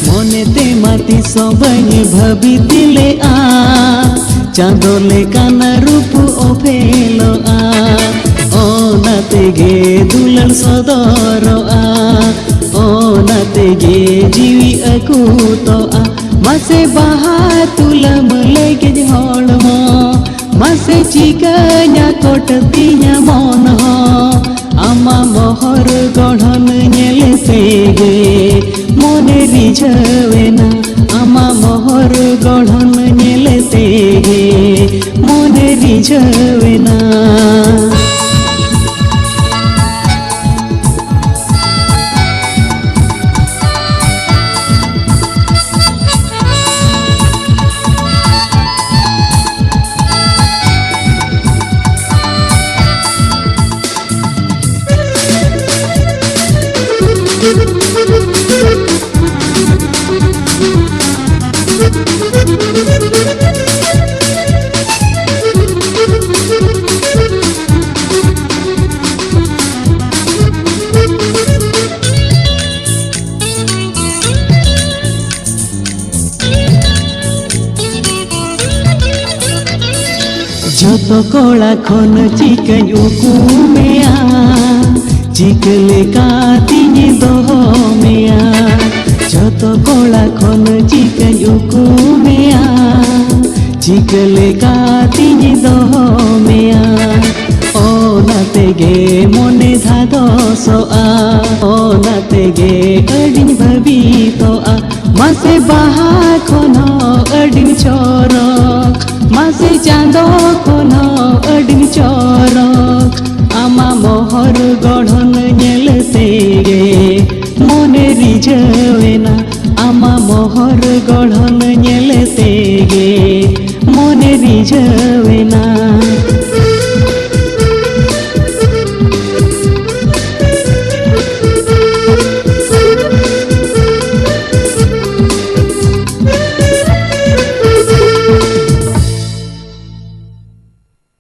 ᱢᱚᱱᱮ ᱛᱮᱢᱟ ᱛᱤᱥ ᱦᱚᱸ ᱵᱟᱹᱧ ᱵᱷᱟᱹᱵᱤᱛ ᱞᱮᱜᱼᱟ, ᱪᱟᱸᱫᱚ ᱞᱮᱠᱟᱱᱟ ᱨᱩᱯ ᱚᱯᱮᱞᱚᱜᱼᱟ᱾ ᱚᱱᱟ ᱛᱮᱜᱮ ᱫᱩᱞᱟᱹᱲ ᱥᱚᱫᱚᱨᱚᱜᱼᱟ, ᱚᱱᱟ ᱛᱮᱜᱮ ᱡᱤᱣᱤ ᱟᱹᱠᱩᱛᱚᱜᱼᱟ᱾ ᱢᱟᱥᱮ ᱵᱟᱦᱟ ᱛᱩᱞᱟᱹᱢ ᱞᱮᱜᱮᱡ ᱦᱚᱲᱢᱚ, ᱢᱟᱥᱮ ᱪᱤᱠᱟᱹᱧᱟ ᱠᱚᱴ ᱛᱤᱧᱟ ᱢᱚᱱ ᱦᱚᱸ᱾ ᱟᱢᱟᱜ ᱢᱚᱦᱚᱨ ᱜᱚᱲᱦᱚᱱ ᱧᱮᱞ ᱛᱮᱜᱮ ᱢᱚᱱᱮ ᱨᱤᱡᱷᱟᱹᱣ ᱮᱱᱟ, ᱟᱢᱟᱜ ᱢᱚᱦᱚᱨ ᱜᱚᱲᱦᱚᱱ ᱧᱮᱞ ᱛᱮᱜᱮ ᱢᱚᱱᱮ ᱨᱤᱡᱷᱟᱹᱣ ᱮᱱᱟ᱾ ᱡᱚᱛᱚ ᱠᱚᱲᱟ ᱠᱷᱚᱱ ᱪᱤᱠᱟᱹᱧ ᱩᱠᱩ ᱢᱮᱭᱟ, ᱪᱤᱠᱟᱹ ᱞᱮᱠᱟᱛᱤᱧ ᱫᱚᱦᱚ ᱢᱮᱭᱟ᱾ ᱡᱚᱛᱚ ᱠᱚᱲᱟ ᱠᱷᱚᱱ ᱪᱤᱠᱟᱹᱧ ᱩᱠᱩ ᱢᱮᱭᱟ, ᱪᱤᱠᱟᱹ ᱞᱮᱠᱟᱛᱤᱧ ᱫᱚᱦᱚ ᱢᱮᱭᱟ᱾ ᱚᱱᱟ ᱛᱮᱜᱮ ᱢᱚᱱᱮ ᱫᱷᱟᱫᱚᱥᱚᱜᱼᱟ, ᱚᱱᱟ ᱛᱮᱜᱮ ᱟᱹᱰᱤᱧ ᱵᱷᱟᱹᱵᱤᱛᱚᱜᱼᱟ᱾ ᱢᱟᱥᱮ ᱵᱟᱦᱟ ᱠᱷᱚᱱ ᱦᱚᱸ ᱟᱹᱰᱤᱢ ᱪᱚᱨᱚᱠ, ᱢᱟᱥᱮ ᱪᱟᱸᱫᱚ ᱠᱷᱚᱱ ᱦᱚᱸ ᱟᱹᱰᱤᱢ ᱪᱚᱨᱚᱠ᱾ ᱟᱢᱟᱜ ᱢᱚᱦᱚᱨ ᱜᱚᱲᱦᱚᱱ ᱧᱮᱞ ᱛᱮᱜᱮ ᱢᱚᱱᱮ ᱨᱤᱡᱷᱟᱹᱣ ᱮᱱᱟ, ᱟᱢᱟᱜ ᱢᱚᱦᱚᱨ ᱜᱚᱲᱦᱚᱱ ᱧᱮᱞ ᱛᱮᱜᱮ ᱢᱚᱱᱮ ᱨᱤᱡᱷᱟᱹᱣ ᱮᱱᱟ᱾